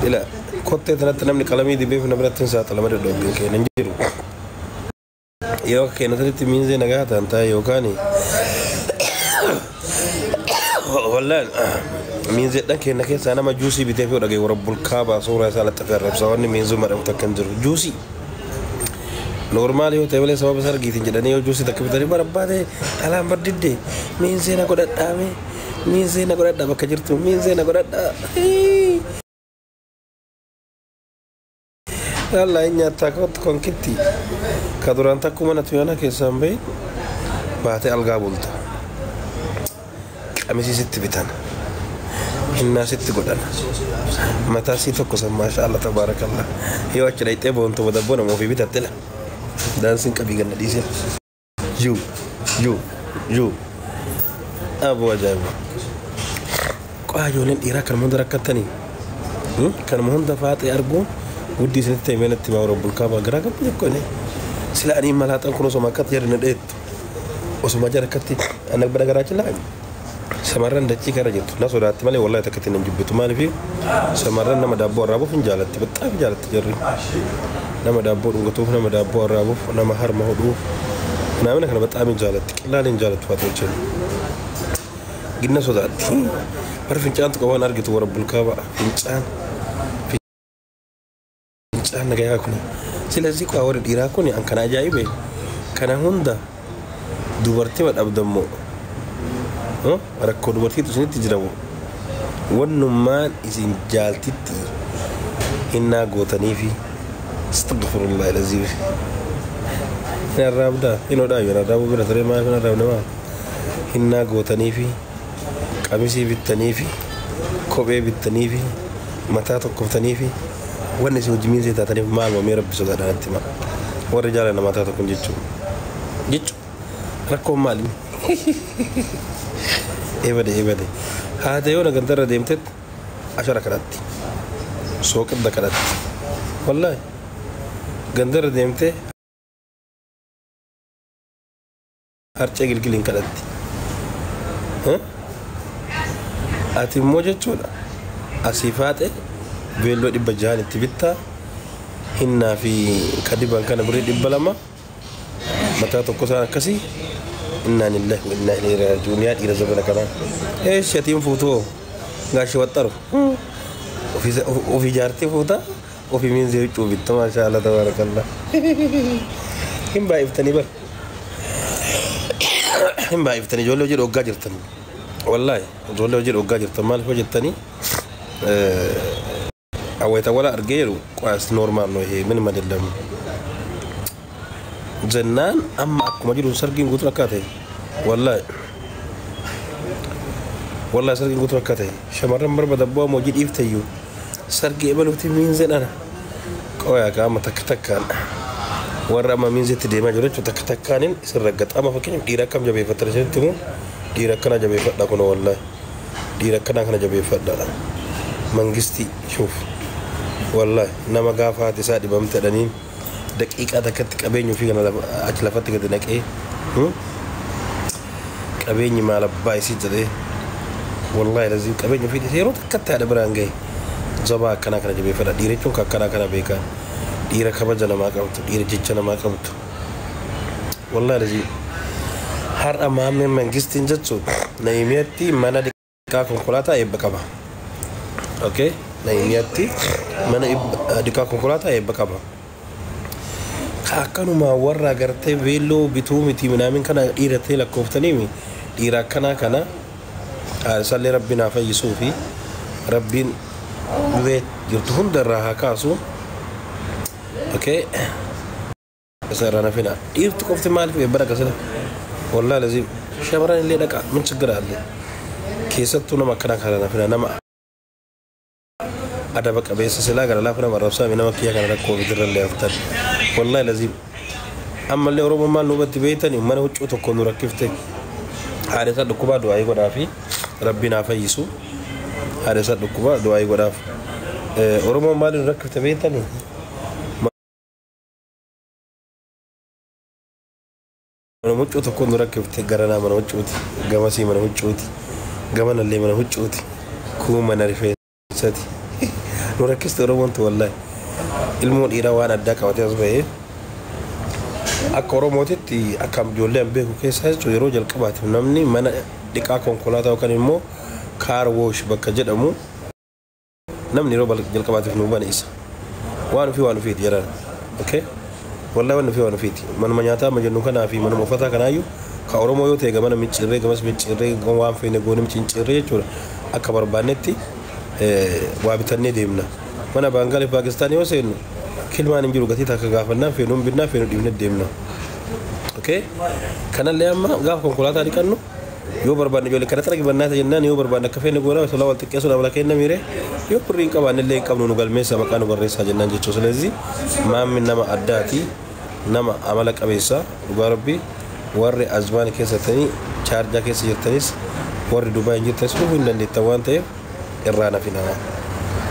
Ila kottee tanatti namni qalamii dibeef na biratti hin saaxilama dadhabbiin keenya hin jiru. Yeroo akka keenya sanitti miinzee nagaa ta'an taa'e yookaan wallaan miinzeedhaan keenya keessaa nama juusii bitee fi dhagee warra bulkaabaa suuraa isaa laxxafee arrabsa wanni miinzuu madhamu takka hin jiru. Juusii normaal yoo ta'e malee sababa sargiitiin jedhanii yoo juusii takka bitanii barbaade dhalaan bardidde miinzee na godhadhaame miinzee na godhadhaa bakka jirtu miinzee na godhadhaa. Yalla hin nyaattaa kootti konkitti ka duraan takkuma natu yoona keessaan bahin baatee algaa bulta. Qamisii sitti bitan. Hinnaa sitti godhan. Mataa sii tokko san maasha Allah tabaarakallah. Yoo achi dhayxee boontu badabboo nama ofii bitatte la. Daansiin qabii ganna dhiisee. Yuu yuu yuu. Aboo ajaa'iba. Qaa ijoolleen dhiiraa kanuma hunda rakkattanii. Kanuma hunda faaxee arguun guddii isinitti ta'e meenatti maa warra bulkaabaa garaa gabbi tokko inni. Sila ani malaaxan kun osoma akkatti jedhu na dheettu. Osoma jara akkatti ana bira garaa chilaa. Shamarran dachii kana jirtu na sodaatti malee wallahi takka ittiin hin jibbitu maaliif shamarran nama daabboo arraabuuf hin jaalatti baxaaf jaalatti jarri. Nama daabboo dhungatuuf nama daabboo arraabuuf nama harma hodhuuf namni kana baxaam hin jaalatti qillaal hin jaalattu faatu wajjin. Ginna sodaatti bar fincaantu qabaan argitu warra bulkaabaa fincaan fincaan nagayaa kuni. Silazii qaa warri dhiiraa kuni an kana ajaa'ibe kana hunda dubartii dhabdammoo rakkoo dubartiitu isinitti jiramu wannummaan isin jaaltitti hinnaa gootaniifi astagfirullah ilaziim hin arraabdaa hin hodhaa hin arraabuu bira turee maaf hin arraabne maa hinnaa gootaniifi qamisii bittaniifi kophee bittaniifi mataa tokkoftaniifi wanni isin hojii miinzee taataniif maal mamee rabbi sodaadhaan itti hima warri jaalala mataa tokko jechuudha jechuudha rakkoon maali ebade ebade haata yoo nagantarra deemtetti ashara kadhatti sooqidda kadhatti wallaahi gandarra deemtee harcee gilgiliin kadhatti ati immoo jechuudha asii faaxe beelloo 600 itti bittaa hinnaa fi kadiban kana birrii 200 mataa tokko isaan akkasii innaa lillahi wa innaa ilayhi raaji'uun yaa dhiira zabana kanaa eesh atiin fuutoo gaashii waxxaru ofii jaartii fuuta ofii miinzee huccuu bitta maashaa Allah tabaarakallah hin baay'iftanii bar hin baay'iftanii ijoollee hojii dhoggaa jirtan wallaahi ijoollee hojii dhoggaa jirtan maaliif hojjettanii awwayita wala argee jedhu qo'as normaal ነው ይሄ ምንም አይደለም jennaan amma akkuma jiru sargiin guutuun akka ta'e wallaahi wallaahi sargiin guutuun akka ta'e shamarran barbaada bu'aa hojii dhiifteyyuu sargii ebaluuti miinzeen ana qoyaa qaama takka takkaan warra amma miinzeetti deemaa jiru jechuudha takka takkaanin isin raggaxa amma fakkeenyaaf dhiira akkam jabeeffattan isinitti himu dhiira akkanaa jabeeffadha kun wallaahi dhiira akkanaa kana jabeeffadha mangistii shuuf wallaahi nama gaafa haati isaa dhibamte dhaniin daqiiqaa takkatti qabeenya ofii kana achi lafatti gadi naqee qabeenyi maal abbaa isii jedhee wallaahi lazii qabeenya ofii dhiisee yeroo takkatti haadha biraan gahe jabaa akkanaa kana jabeeffadha dhiira jechuun akkanaa kana beekaa dhiira kabaja namaa qabdu dhiira jecha namaa qabdu wallaahi lazii har'a maammeen mangistiin jechuun Naayimiyaatti mana dhiqaa konkolaataa eebba qaba. Okay Naayimiyaatti mana dhiqaa konkolaataa eebba qaba. Akkanuma warra agartee beelloo bituu miti minaamin kana dhiiratee lakkooftanii dhiira akkanaa kana isallee rabbiin haa fayyisuu fi rabbiin dhibee jirtu hunda irraa haa kaasu. Okay isa irraa nafina dhiirti qofti maaliif eebba dhaqa sila wallaahi lazim shamarran illee dhaqa min chigira illee keessattuu nama akkanaa kana nafina nama adaba qabeessa silaa gara laafa nama arrabsaa nama kiyya kana rakkoo ofiirra illee haftan. Wallahi lazim ammallee Oromoon maal nu hubatti beektanii mana huccuu tokko nu rakkifte haadha isaa dhukkubaa du'aayii godhaa fi rabbiin haa fayyisu haadha isaa dhukkubaa du'aayii godhaaf Oromoon maal nu rakkifte beektanii mana huccuu tokko nu rakkifte garanaa mana huccuuti gamasii mana huccuuti gamanallee mana huccuuti kuu mana rifeensaati Nu rakkiste Oromoon wallahi. Ilmoo dhiiraa waan addaa qabatee as bahee akka Oromootitti akka ijoollee an beeku keessaa jechuun yeroo jalqabaatiif namni mana dhiqaa konkolaataa yookaan immoo car wash bakka jedhamu namni yeroo jalqabaatiif nu bane isa. Waan ofii waan ofiiti jedhan. Okay? Wallahi waan ofii waan ofiiti. Manuma nyaataa amma jennu kanaa fi manuma uffataa kanaayyuu ka Oromoo yoo ta'e gamana micciirree gamas micciirree waan feene goone micciirree jechuudha. Akka barbaannetti waa bitannee deemna. Mana Baangaalee Paakistaan yoo seennu kilmaan hin jiru gatii takka gaafannaan feenuun binnaa feenu dhiifnee deemna. Okay? Kanallee amma gaafa konkolaataa dhiqannu yoo barbaanne ijoollee kana xaragi bannaata jennaan yoo barbaanne akka feene goona tola wal xiqqeessuun amala kenna miire yoo birrii hin qabaanne illee hin qabnu nu galmeessa maqaa nu barreessaa jennaan jechuudha. ስለዚህ maammi nama addaati, nama amala qabeessa. Dhugaa rabbii warri Azmaan keessatanii Chaarjaa keessa jirtanis warri Dubaay jirtanis dhufuu hin dandeettan waan ta'eef irraa nafinaa.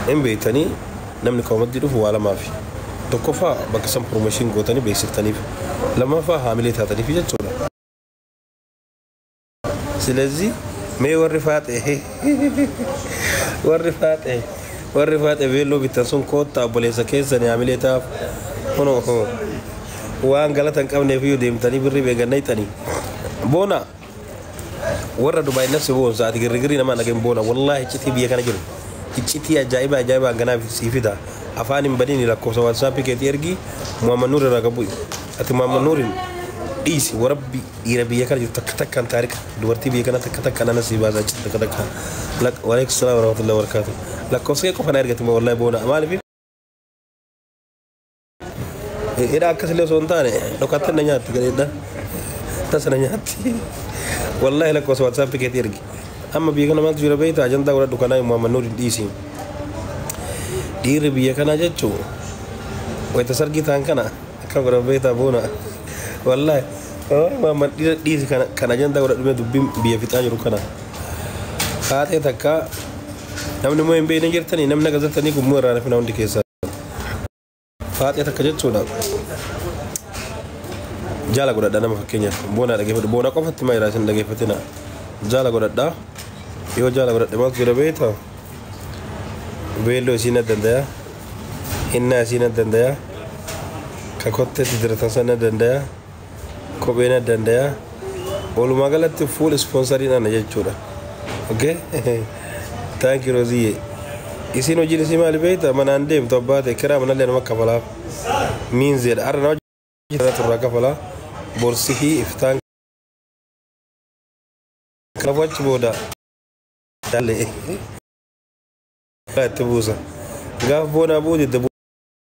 Hin beektanii namni kawamatti dhufu waa lamaafi. Tokkoffaa bakka san promotion gootanii beeksiftaniif, lammaffaa haamilee taataniif jechuudha. ስለዚህ mee warri faaxee beelloo bittan sun koottaa obboleessa keessanii haamilee ta'aaf. Kunoo waan galata hin qabneef iyyuu deemtanii birrii beeganna hixanii. Boona warra Dubaay nafsi boonsa ati girrigirii namaa dhageen boona wallaahi iccitii biyya kana jiru. Iccitii ajaa'iba ajaa'ibaan ganaaf sii fida. Afaan hin badiin lakkoofsa WhatsAppii keetii ergi Muhammad Nuur irraa gabu'i. Ati Muhammad Nuurin dhiisi warabbi dhiira biyya kana jiru takka takkaan taarika dubartii biyya kana takka takkaan ana sii baasaa iccitii takka takkaan. Waalaikum salaam warahmatullahi wabarakatuh. Lakkoofsa kee qofa na ergati wallahi boona maaliif hidha akkasillee osoo hin taane dhokattee na nyaatti gadeedha. Tasa na nyaatti. Wallahi lakkoofsa WhatsAppii keetii ergi. Amma biyya kana maaltu jira beektaa? Ajandaa godhadhu kanaa Muhammad Nuur hin dhiisi. Dhiirri biyya kanaa jechuun wayita sargii ta'an kana akkam godhan beektaa boona? Wallahi Muhammad dhiira dhiisi kan ajandaa godhadhu mee dubbiin biyya fixaa jiru kana. Haatee takka namni immoo hin beekne jirtanii namni gazetanii kun immoo irraa nafina hundi keessaa. Faaxee takka jechuudha. Jaala godhadha nama fakkeenyaaf boonaa dhageeffadhu boonaa qofatti maa isin dhageeffatina. Jaala godhadha. Yoo jaala godhadhe maaltu jira beektaa? Beelloo isii na danda'a. Hinnaa isii na danda'a. Ka kotteetti diratan sana na danda'a. Kophee na danda'a. Walumaa galatti full sponsoriin ana jechuudha. Okay? Thank you Roziye. Isin hojiin isii maali beektaa? Manaan deemtu abbaa ta'e kiraa manallee nama kafalaaf. Miinzeedha. Har'a nama hojii irraa kafalaa. Borsii fi iftaan kanaafuu achi booda itti buusa. Gaafa boonaa buute